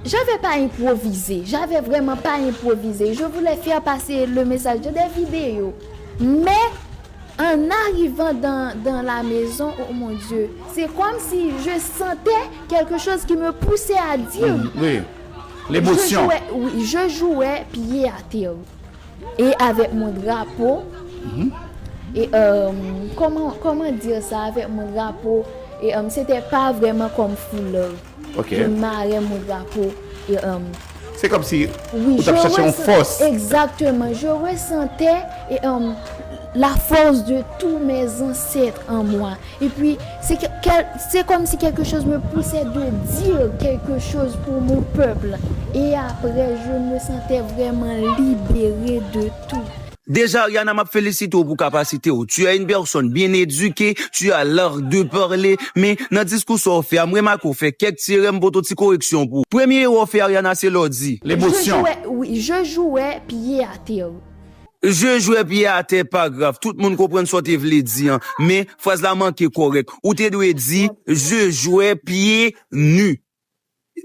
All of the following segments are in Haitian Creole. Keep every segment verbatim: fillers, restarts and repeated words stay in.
J'avais pas improvisé, j'avais vraiment pas improvisé. Je voulais faire passer le message de des vidéos. Mais en arrivant dans, dans la maison, oh mon Dieu, c'est comme si je sentais quelque chose qui me poussait à dire. Mm, oui. L'émotion. Je jouais, oui, je jouais pied à terre. Et avec mon drapeau. Et euh, comment, comment dire ça, avec mon drapeau? Et euh, c'était pas vraiment comme full love. Ok. Mwen mare mon drapeau. Et euh, Se kòmsi oui, ou t ap chèche yon ressens- fòs. Exactement. Je ressentais et, euh, la force de tous mes ancêtres en moi. Et puis, c'est que- quel- c'est comme si quelque chose me poussait de dire quelque chose pour mon peuple. Et après, je me sentais vraiment libérée de tout. Deja, Ariana, m ap felisite w pou kapasite w. Tu es une personne bien éduquée, tu as l'art de parler, men nan diskou sa w fè a, m remake w fè kèk ti erè, m pote yon ti koreksyon pou ou. Premye erè w fè, Ariana, se lè w di. L'émotion. Je jouais, oui, je jouais pied à terre. Je jouais pied à terre, pa grav. Tout moun konprann sa w te vle di an. Men, fraz la manke kòrèk. Ou te dwe di, je jouais pieds nus.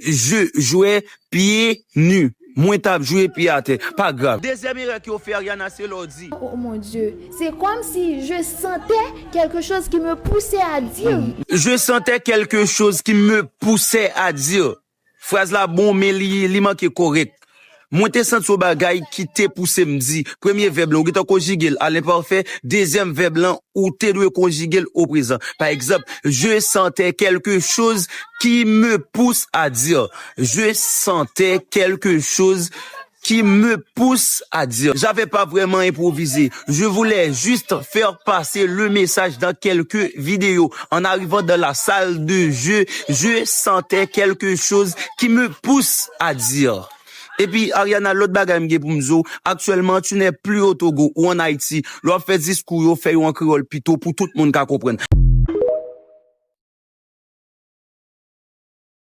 Je jouais pieds nus. Mwen t ap jwe pye atè. Pa grav. Dezyèm erè ke w fè, Ariana, se lè w di. Oh mon Dieu, c'est comme si je sentais quelque chose qui me poussait à dire. Je sentais quelque chose qui me poussait à dire. Fraz la bon, men li, li manke kòrèk. Mwen te santi yon bagay ki te pouse m di. Premye vèb lan, ou gentan konjige l a lenpafè. Dezyèm vèb lan, ou te dwe konjige l o prezan. Pa egzanp, je sentais quelque chose qui me pousse à dire. Je sentais quelque chose qui me pousse à dire. J'avais pas vraiment improvisé. Je voulais juste faire passer le message dans quelques vidéos. En arrivant dans la salle de jeu, je sentais quelque chose qui me pousse à dire. Epi, Ariana, lòt bagay m gen pou m di w, aktyèlman, tu n'es plus au Togo ou en Haïti. Lè w ap fè diskou yo, fè yo an kreyòl pito pou tout moun ka konprann.